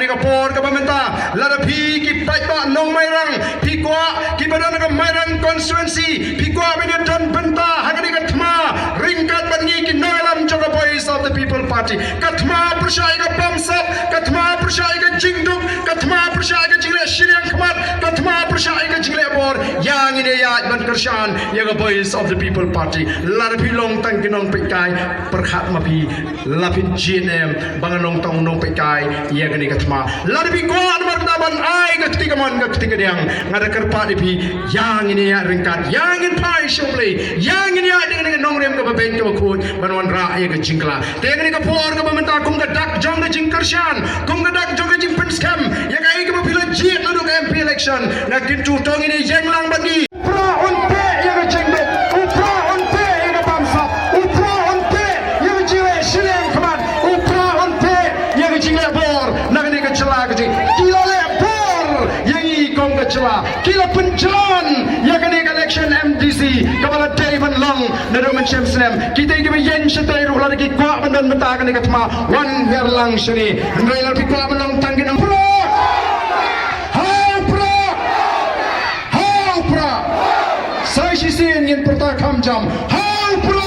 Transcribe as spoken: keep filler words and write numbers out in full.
Ka por kaba mynta, lada phi ki paidbah nong Mairang, phi kwah kiba don ha ka Mairang constituency, phi kwah ba ngin don bynta ha kane ka thma ryngkat bad ngi ki nongïalam jong ka Voice of the People Party. Ka thma pyrshah ïa ka bamsap, ka thma pyrshah ïa ka jingduk, ka thma pyrshah ïa ka jingleh shiliang khmat, ka thma pyrshah ïa ka jingleh bor. Ïa ngin ïaid ban kyrshan ïa ka Voice of the People Party. Lada phi long tang ki nongpeitkai, pyrkhat ma phi, la phin jied em ba ngan long tang nongpeitkai ïa kane ka thma. Lada phi kwah namar kata ban ai ka kti kamon ka kti kadiang, nga da kyrpad ïa phi, ïa ngin ïaid ryngkat, ïa ngin phai sha U Blei, ïa ngin ïaid da kane ka nongrim kaba beit kaba khuid ban wanrah ïa ka jingkylla. Te kane ka por kaba mynta, kum ka dak jong ka jingkyrshan, kum ka dak jong ka jingpynskhem ïa kaei kaba phi la jied naduh ka M P election, nga kyntu to ngin ïeng lang bad ngi. U Prah un peit ïa ka jingduk, u Prah un peit ïa ka bamsap, u Prah un peit ïa ka jingleh shiliang khmat, u Prah un peit ïa ka jingleh bor na kane ka jylla ka jong ngi. Ki la leh bor ïa ngi kum ka jylla, ki la pynjlan ïa kane ka election M D C kaba la dei ban long naduh mynshem snem. Kita kiba ïeng shatei ruh, lada ki kwah ban don bynta ha kane ka thma, wan hiar lang shane. Hynrei lada phi kwah ban long tang ki nong Prah, ha u Prah, ha u Prah. Sa shisien ngin pyrta kham jam, ha u Prah.